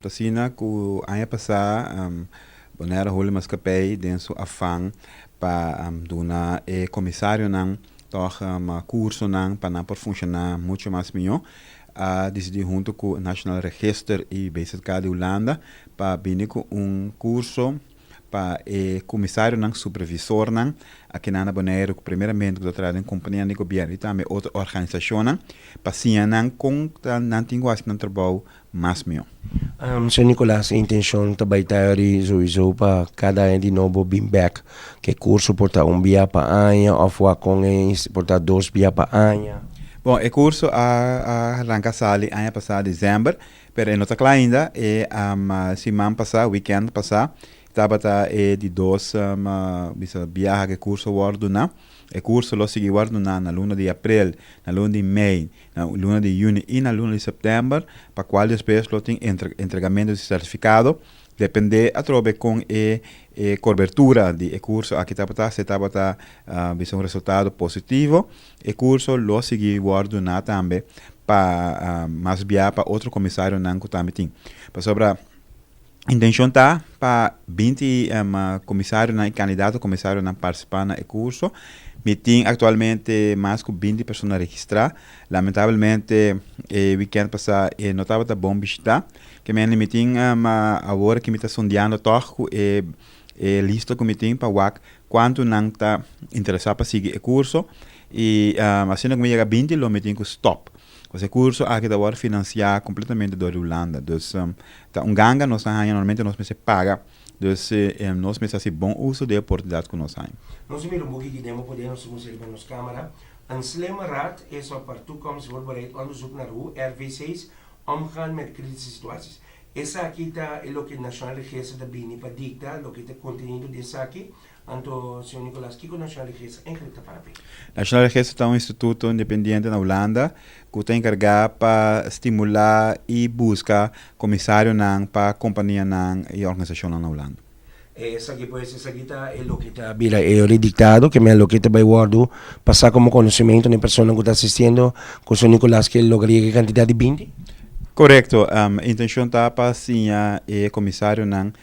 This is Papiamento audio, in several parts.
Asina ku aña pasá Bonaire Holding Maatschappij den su afan pa duna e komisarionan tòg kursonan pa nan por funshoná muchu mas mihó, a disidí huntu ku Nationaal Register i BZK di Hulanda pa bini ku un kurso pa e komisarionan, supervisornan akinan na Boneiru ku primeramente ku ta traha den kompanianan di gobièrnu i tambe otro organisashonnan pa siña nan kon ta nan tin ku hasi nan trabou mas mihó. Señor Nicolas, e intencion ta bay ta ori souiso pa cada aña di nobo bin bek cu e curso por ta un bia pa aña of wak con e por ta dos bia pa aña? Bon, e curso a ranca sali aña pasa december, pero e no ta cla ainda. E siman pasa, weekend pasa, tabata e di dos bisa biaha cu e curso wordo duna. E curso lo sigui wordo duna na luna di april, na luna di mei, na luna di yüni i na luna di sèptèmber, pa kual despues lo tin entregamentu di sertifikado. Dependé atrobe kon e e korbertura di e kurso aki tabata, si e tabata bisa un resultado positivo, e kurso lo sigui wòrdu duná tambe pa mas bia pa otro komisarionan ku tambe tin. Pasobra Intencion ta pa 20 comisarionan y candidato comisarionan participa na e curso. Mi tin actualmente mas cu 20 persona registra. Lamentablemente e weekend pasa e no tabata bon bishita. Ke mende mi tin awor ki mi ta sondeando toch cu e e lista cu mi tin pa wak cuanto nan ta interesa pa sigui e curso. Y asina cu mi yega 20 lo mi tin cu stop. Pues e curso aki ta wòrdu financiá completamente dor di Hulanda. Dus ta un ganga nos ta haña, normalmente nos mester paga. Dus nos mester haci bon uso di e oportunidad cu nos haña. Nos a mira un buki ki den bo poder, nos a mustr'é riba nos camera. Een slimme raad is op haar toekomst voorbereid onderzoek naar hoe RVC's omgaan met kritische situaties. Esaki ta e loke Nacional Register ta bini pa dicta, loke ta contenido di esaki. Anto, señor Nicolas, kiko Nacional Register eigenlijk ta para p'e? Nacional Register ta un instituto independiente na Hulanda ku ta enkargá pa stimulá i buska komisarionan pa kompanianan i organisashonnan na Hulanda. Esaki pues, esaki ta e loke ta bira e ora diktado, ke men loke ta bai wòrdu pasá komo konosementu na e personanan ku ta asistiendo ku señor Nicolas ke logra yega e kantidat di 20? Korekto. Intenshon ta pa siña e komisarionan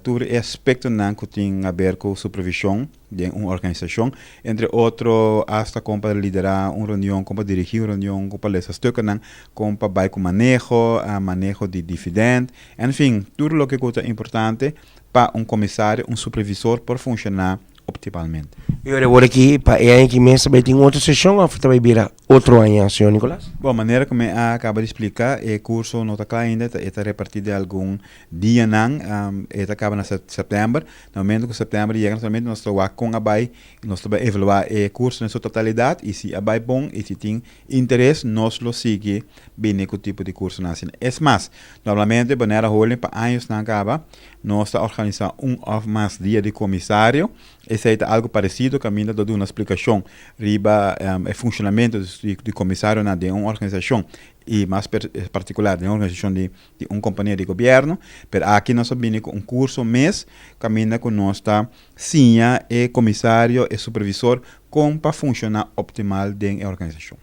Tur e aspektonan ku tin aber ku supervishon den un organisashon, entre otro asta kon pa liderá un reunion, kon pa dirigí un reunion, kon pa lesa stukkenan, kon pa bai ku maneho, maneho di dividend, en fin, tur loke ku ta importante pa un komisario, un supervisor por funshoná optimalmente. I ora awor aki pa e aña aki mes ta bai tin otro seshon of ta bai bira otro aña, señor Nicolas? Bon, manera ku mi a kaba di splika, e kurso no ta kla ainda, e ta repartí den algun Dianan e ta kaba na sèptèmber. Na momento ku sèptèmber yega naturalmente nos ta wak kon a bai, nos ta bai evaluá e kurso den su totalidat i si a bai bon i si tin interes nos lo sigui bini ku tipo di kursonan asina. Es mas, normalmente Bonaire Holding pa añosnan kaba nos ta organisá un òf mas dia di komisario. Esei ta algu paresido kaminda ta duna splikashon riba e funshonamentu di komisarionan den un organisashon i mas partikular den un organisashon di di un kompania di gobièrnu, pero aki nos a bini ku un kurso mes kaminda ku nos ta siña e komisario, e supervisor kon pa funshoná optimal den e organisashon.